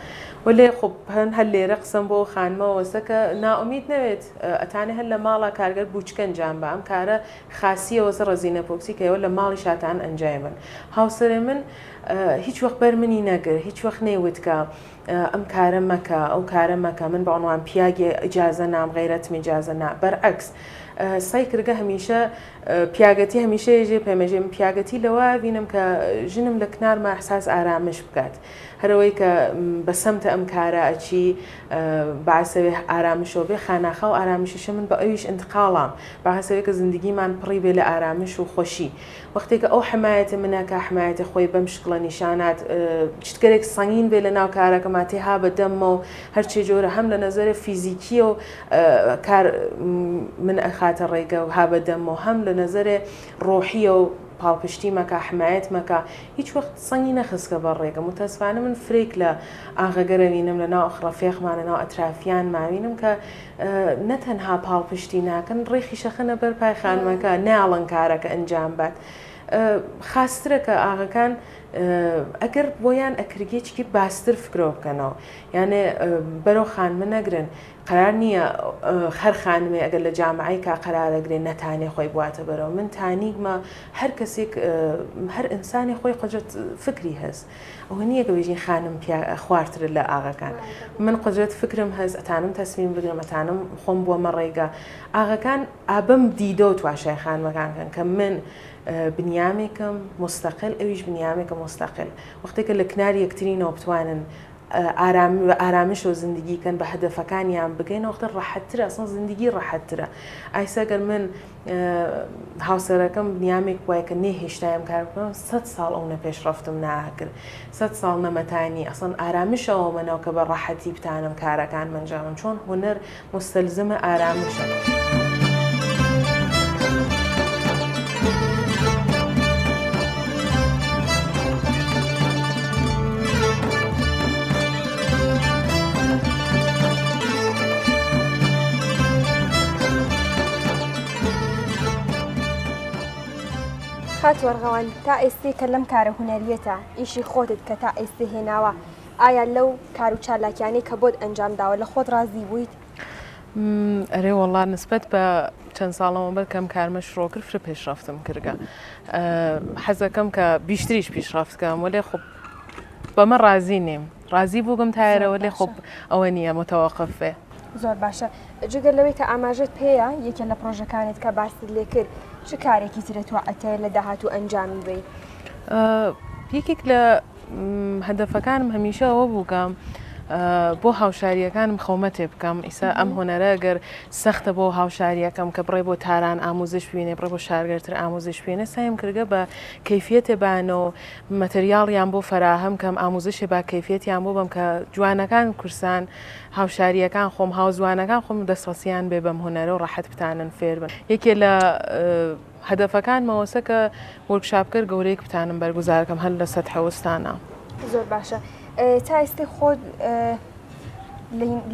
وەلێ خب هەن هەر لێرە قسەم بۆ ئەو خانمە وەسە کە نائومید نەوێت ئەتانێ هەر لە ماڵا کارگەر بوچکە ئەنجام با ئەم کارە خاسیە وەسە ڕەزینە پۆکسی کە ئێوە لە ماڵیشاتان ئەنجای بن هاوسەرێ من هیچ وەخت بەر منی نەگر هیچ وەخت نەیوت کە ئەم کارە مەکە ئەو کارە مەکە من بە عنوان پیاگێ ئیجازە نام غەیرەتم ئیجازە نا بەرعەکس سەی کردگە هەمیشە پیاگەتی هەمیشە یەژێ پێمەژێ من پیاگەتی لەوە بینم کە ژنم لە کنارما احساس ئارامش بکات هەرەوەی کە بە سەمتە ئەم کارە ئەچی باسەوێ ئارامشەوە بێ خاناخا و ئارامشیشە من بە ئەویش انتقاڵام باسەوێ کە زندگیمان پڕی بێ لە ئارامش و خۆشی وەختێ کە ئەو حمایەتە منە کە حمایەتە خۆی بەم شکڵە نیشانات چتکەرێک سەنگین بێ لە ناو کارەکەما تێ ها بە دەممەو هەرچێ جۆرە هەم لە نەزەرێ فیزیکیەو کار من ئەخاتە ڕێگە و ها بە دەممەو هەم لە نەزەرێ ڕۆحیەو پاڵپشتی مەکا حمایەت مەکا هیچ وەخت سەنگی نەخستکە بەر ڕێگە متاسفانە من فرەیک لە ئاغەگەرە وینم لە ناو ڕەفێقمان لە ناو ئەترافیان ماوینم کە نە تەنها پاڵپشتی ناکەن ڕێخیش ئەخەنە بەر پای خانمەکە نایەڵن کارەکە ئەنجام بات خاسترە کە ئاغەکان ئەگەر بۆیان ئەکرگێچکی باستر فکرەوە بکەنەوە یانێ بەرەو خانمە نەگرن قرار نییە هەر خانمێ ئەگەر لە جامعەی کا قەرارەگرێ نەتانێ خۆی بواتە بەرەوە من تانیگمە هەر کەسێک هەر ئینسانی خۆی قدرەت فکری هەست ئەوە نییە کە بێژین خانم پیا خوارترە لە ئاغەکان من قدرەت فکرم هەس ئەتانم تەسمیم بگرم ئەتانم خۆم بووەمە ڕێگە ئاغەکان ئابم دیدە و تواشای خانمەکان کەن کە من بنیامێکم مستەقل ئەویش بنیامێکە مستەقل وەختێکە لە کنار یەکترینەوە بتوانن ئارام بە ئارامشەوە زندگی کەن بە هەدەفەکانیان بگەین وەختە ڕەحەتترە ئەسڵەن زندگی ڕەحەتترە ئایسا گەر من هاوسەرەکەم بنیامێک وایە کە نەیهێشتایم کار بکەم سەد ساڵ ئەو نە پێشڕەفتم ناکرد سەد ساڵ نەمەتانی ئەسڵەن ئارامشەوە مەنەوە کە بە ڕەحەتی بتانم کارەکان مەنجامم چۆن هونەر مستەلزمە ئارامشە. خاتوو ئەرغەوان تا ئێستێ کە لەم کارە هونەریەتە ئیشی خۆتت کە تا ئێستێ هێناوە ئایا لەو کار و چالاکیانەی کە بۆت ئەنجام داوە لە خۆت ڕازی بوویت؟ ئەرێ وەڵا نسبەت بە چەند ساڵ لەمەوبەر کە ئەم کارمە شڕۆ کرد فرە پێشڕەفتم کردگە حەزەکەم کە بیشتریش پیشڕەفت کەم وەلێ خۆ بەمە ڕازی نیم ڕازی بووگم تا ئێرە وەلێ خۆ ئەوە نییە متەوەقف بێ. زۆر باشە جگە لەوەی کە ئاماژەت پێیە یەکێ لە پڕۆژەکانت کە باست لێ کرد چ کارێکی ترت وا ئەتەوێت لە داهاتوو ئەنجامی بەی؟ یەکێک لە هەدەفەکانم هەمیشە ئەوە بوو کە بۆ هاوشارییەکانم خەومەتێ بکەم ئیسا ئەم هونەرە گەر سەختە بۆ هاوشارییەکەم کە بڕێ بۆ تاران ئاموزش بینێ بڕێ بۆ شارگەرتر ئاموزش بینێ سایم کردگە بە کەیفیەتێ بانەوە مەتەریاڵیان بۆ فەراهەم کەم ئاموزشێ با کەیفیەتیان بۆ بەم کە جوانەکان کورسان هاوشارییەکان خۆم هاوزوانەکان خۆم دەستڕەسیان بێ بەم هونەرە و ڕەحەت بتانن فێر بن یەکێ لە هەدەفەکانمەوەسە کە وۆرکشاپکەر گەورەیەک بتانم بەرگوزارکەم هەر لە سەتح وستانا. زۆر باشە تا ئێستا خۆت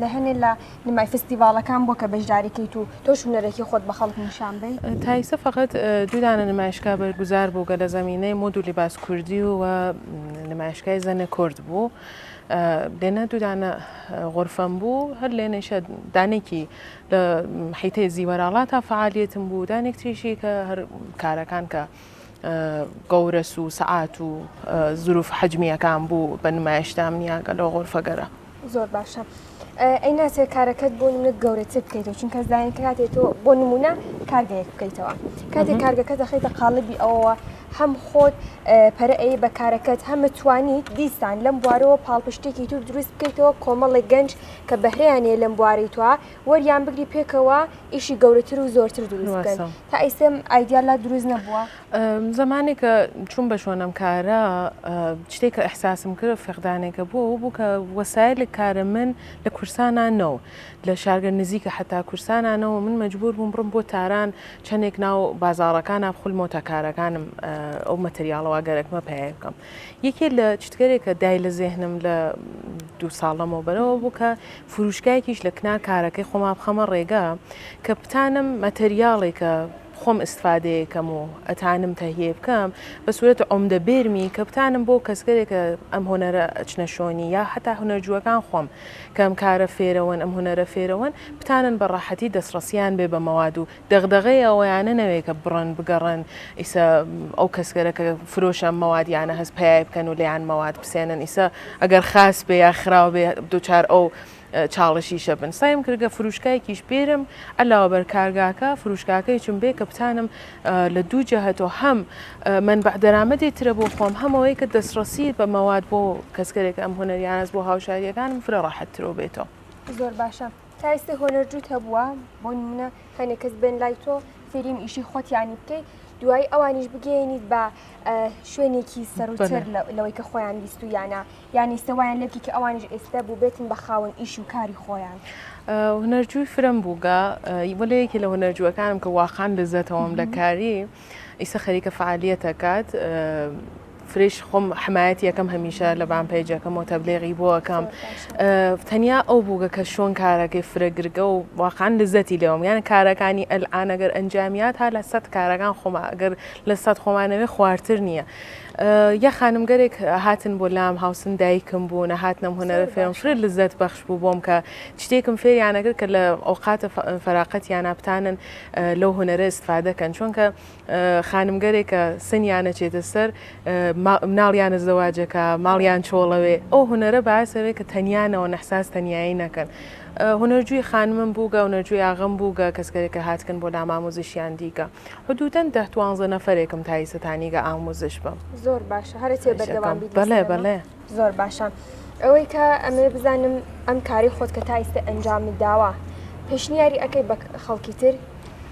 لە هەنێ لە نمای فستیڤاڵەکان بۆ کە بەشداری کەیت و تۆش هونەرەکی خۆت بە خەڵک نیشان بەی؟ تا ئیسە فەقەت دوو دانە نمایشگا بەرگوزار بووگە لە زەمینەی مۆد و لیباس کوردی و نمایشگای زەنە کورد بوو لێنە دوو دانە غۆرفەم بوو هەر لێنەیشە دانێکی لە حیتەی زیوەراڵاتا فەعالیەتم بوو دانێک تریشی کە هەر کارەکان کە گەورەس و سەعات و زروف حەجمیەکان بوو بە نمایشدام نیاگە لەو غۆرفەگەرە. زۆر باشە ئەی ناچێت کارەکەت بۆ نمونە گەورەتر بکەیتەوە چونکە زانین کە کاتێ تۆ بۆ نمونە کارگەیەک بکەیتەوە کاتێک کارگەکە دەخەیتە قاڵبی ئەوەوە هەم خۆت پەرە ئەی بە کارەکەت هەمە توانیت دیسان لەم بوارەوە پاڵپشتێکی تر دروست بکەیتەوە کۆمەڵێک گەنج کە بەهرەیان هەیە لەم بوارەی تۆ وەریان بگری پێکەوە ئیشی گەورەتر و زۆرتر دروست بکەن تا ئیستا ئایدیا لا دروست نەبووە؟ زەمانێک کە چووم بە شۆن ئەم کارە شتێک کە ئیحساسم کرد فقدانێکە بوو ئەوە بوو کە وەسایل کارە من لە کورسانا نەو لە شارگە نزیکە حەتا کورسانا نەو من مەجبور بووم بڕم بۆ تاران چەندێک ناو بازاڕەکانا بخولمەوە تا کارەکانم ئەو مەتریاڵەوە گەرەکمە پەیای بکەم یەکێ لە چتگەرێک کە دای لە زێهنم لە دوو ساڵ لەمەوبەرەوە بوو کە فروشگایەکیش لە کنار کارەکەی خۆما بخەمە ڕێگا کە بتانم مەتەریاڵێکە خۆم ئیستفادەیە کەم و ئەتانم تەهیەی بکەم بە سورەت عومدە بێرمی کە بتانم بۆ کەسگەرێک کە ئەم هونەرە ئەچنە شۆنی یا حەتا هونەرجووەکان خۆم کە ئەم کارە فێرەوەن ئەم هونەرە فێرەوەن بتانن بە ڕاحەتی دەسڕەسیان بێ بە مەواد و دەغدەغەی ئەوەیانە نەوێ کە بڕن بگەڕن ئیسە ئەو کەسگەرە کە فرۆشە ئەم مەوادیانە هەس پەیای بکەن و لێیان مەواد بسێنن ئیسە ئەگەر خاس بێ یا خراو بێ دوچار ئەو چاڵشیشە بن سایم کردگە فروشگایکیش بێرم علاوە بەر کارگاکە فروشگاکەیچم بێ کە بتانم لە دوو جەهەتەوە هەم مەنبع دەرامەتێ ترە بۆ خۆم هەم ئەوەی کە دەستڕەسی بە مەواد بۆ کەسگەرێک ئەم هونەریانەس بۆ هاوشاریەکانم فرە ڕاحەتترەوە بێتەوە. زۆر باشە تا ئێستا هۆنەرجووت هەبووە بۆ نمونە هەنێک کەس بێن لای تۆ فێری ئەم ئیشی خۆتیانی بکەیت دوایی ئەوانیش بگەیەنیت بە شوێنێکی سەروتر لەوەی کە خۆیان ویستویانە یان ئیستە وایان لێ بکەی کە ئەوانیش ئێستە بووبێتن بە خاوەن ئیش و کاری خۆیان. هونەرجووی فرەم بووگە وەلێ یەکێ لە هونەرجووەکانم کە واقعا لەزەتەوەم لە کاری ئیسە خەریکە فعالیەتەکات فرەیش خۆم حمایەتی یەکەم هەمیشە لە بان پەیجەکەم و تەبلیغی بۆ ئەکەم تەنیا ئەو بووگە کە شۆن کارەکەی فرە گرگە و واقعا لەزەتی لێوم یان کارەکانی ئەلئان ئەگەر ئەنجامیات ها لە سەد کارەکان خۆما ئەگەر لە سەد خۆمانەوێ خوارتر نییە. یە خانمگەرێک هاتن بۆ لام هاوسن دایکم بوو نەهاتنەم هونەرە فێرم فرە لزەت بەخش بوو بۆم کە شتێکم فێریانە کرد کە لە ئەوقاتە فەراقەتیانە بتانن لەو هونەرە ئیستفادە کەن چونکە خانمگەرێکە سنیانە چێتە سەر مناڵیانە زەواجەکە ماڵیان چۆڵەوێ ئەو هونەرە باسەوێ کە تەنیانەوە نەحساس تەنیایی نەکەن هونەرجووی خانمم بووگە هونەرجووی ئاغەم بووگە کەسگەرێکە هاتکن بۆ لام ئاموزشیان دیگە حدودەن دە دوانزە نەفەرێکم تا ئیسە تانیگە ئاموزش بم. زۆر باشە هەر ئەتەوێ بەردەوام بیت بەڵێ لەسەر ئەمە؟ بەڵێ. زۆر باشە ئەوەی کە ئەمەوێ بزانم ئەم کارەی خۆت کە تا ئیستە ئەنجامت داوە پێشنیاری ئەکەی بە خەڵکی تر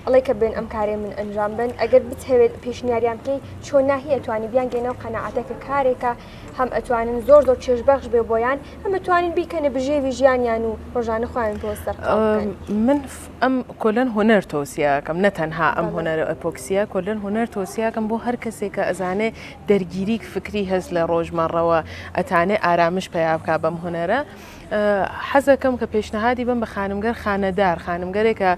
ئەڵێ کە بێن ئەم کارەی من ئەنجام بن ئەگەر بتهەوێت پێشنیاریان بکەی چۆن ناهی ئەتوانی بیانگەینەوە قەناعەتە کە کارێکە هەم ئەتوانن زۆر زۆر چێژبەخش بێ بۆیان هەم ئەتوانن بیکەنە بژێوی ژیانیان و ڕۆژانە خۆیان پێوە سەرقاڵ بکەن. من ئەم کۆلەن هونەر تەوسیە ئەکەم نە تەنها ئەم هونەرە ئەپۆکسیە کۆلەن هونەر تەوسیە ئەکەم بۆ هەر کەسێک کە ئەزانێ دەرگیریک فکری هەس لە ڕۆژمەڕەوە ئەتانێ ئارامش پەیا بکا بەم هونەرە حەزەکەم کە پێشنهادی بم بە خانمگەر خانەدار خانمگەرێکە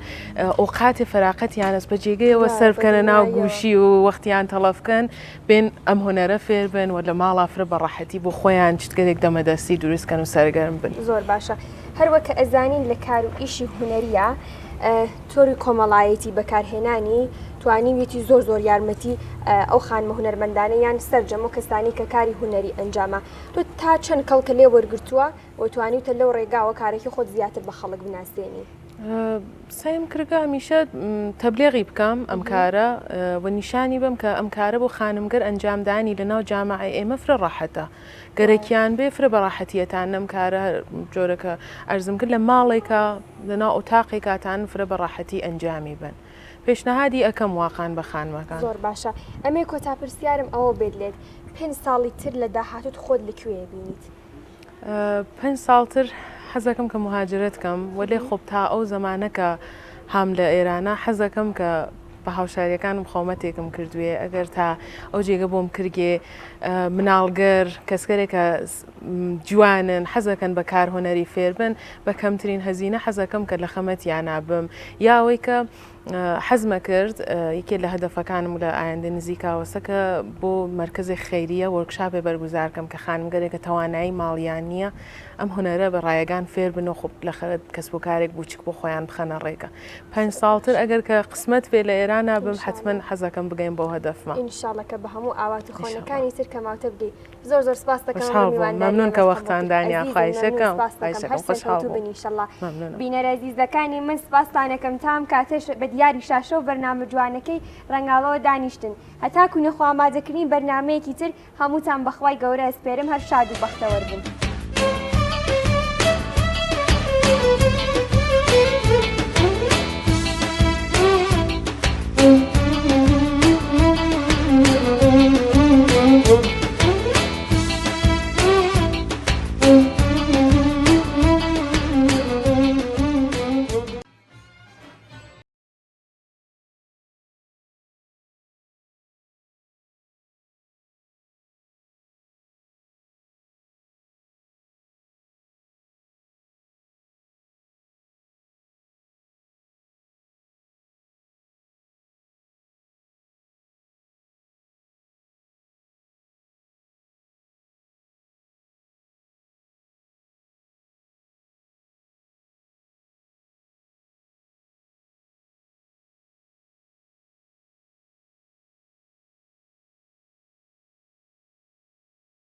ئۆقاتی فەراقەتیانەس بە جێگەیەوە سەر بکەنە ناو گوشی و وەختیان تەڵەف بکەن بێن ئەم هونەرە فێر بن و لە ماڵا فرە بە ڕەحەتی بۆ خۆیان چتگەلێک دەمەدەستی دروست کەن و سەرگەرم بن. زۆر باشە هەر وەک کە ئەزانین لە کار و ئیشی هونەرییا تۆری کۆمەڵایەتی بەکارهێنانی توانیویەتی زۆر زۆر یارمەتی ئەو خانمە هونەرمەندانە یان سەرجەم ئەو کەسانی کە کاری هونەری ئەنجامە تۆ تا چەند کەڵکە لێ وەرگرتووە و توانیوتە لەو ڕێگاوە کارەکی خۆت زیاتر بە خەڵک بناسێنی؟ سەیم کردگە هەمیشە تەبلیغی بکەم ئەم کارە و نیشانی بم کە ئەم کارە بۆ خانمگەر ئەنجامدانی لە ناو جامعەی ئێمە فرە ڕاحەتە گەرەکیان بێ فرە بە ڕاحەتیەتان ئەم کارە جۆرەکە ئەرزم کرد لە ماڵێکە لە ناو ئۆتاقێکاتان فرە بە ڕاحەتی ئەنجامی بن پێشنهادی ئەکەم واقان بە خانمەکان. زۆر باشە ئەمێ کۆتا پرسیارم ئەوە بێت لێت پێنج ساڵی تر لە داهاتوت خۆت لە کوێ بینیت؟ پێنج ساڵ تر حەزەکەم کە موهاجرەت کەم وەلێ خۆب تا ئەو زەمانە کە هام لە ئێرانە حەزەکەم کە بە هاوشاریەکانم خۆمەتێکم کردوێ ئەگەر تا ئەو جێگە بۆم کرگێ مناڵگەر کەسگەرێکە جوانن حەزەکەن بە کار هونەری فێربن بە کەمترین هەزینە حەزەکەم کە لە خەمەتیانا بم یا ئەوەی کە. حەزمە کرد یەکێ لە هەدەفەکانم لە ئایندە نزیکاوەسە کە بۆ مەرکەزی خەیریە وۆرکشاپێ بەرگوزار کەم کە خانمگەرێک کە تەوانایی ماڵیان نییە ئەم هونەرە بە ڕایەگان فێر بن و خۆ لەخەرە کەسب و کارێک بووچک بۆ خۆیان بخەنە ڕێگە. پەنج ساڵتر ئەگەر کە قسمەت بێ لە ئێرانا بم حەتمەن حەزەکەم بگەیم بەو هەدەفمە. ان شاءاللە کە بە هەموو ئاوات و خەونەکانی تر کە ماوتە بگەی. زۆر زۆر سپاست دەکەم خۆشحاڵ ئەمڕۆ بووم میوانداری مەمنون کە ئێمەت قبوڵ وەختان کرد. دانیا ئەزیزم خواهش مەمنون ئەکەم سپاست خواهش دەکەم ئەکەم هەر خۆشحاڵ سەرکەوتوو بووم بن ان شاءاللە. مەمنونم. بینەرە ئەزیزەکانی من سپاستان ئەکەم تا ئەم کاتەش بە دیاری شاشە و بەرنامە جوانەکەی ڕەنگاڵەوە دانیشتن. هەتاکو نەخۆ ئامادەکردنی بەرنامەیەکی تر هەمووتان بەخوای گەورە ئەسپێرم هەر شاد و بەختەوەر بن.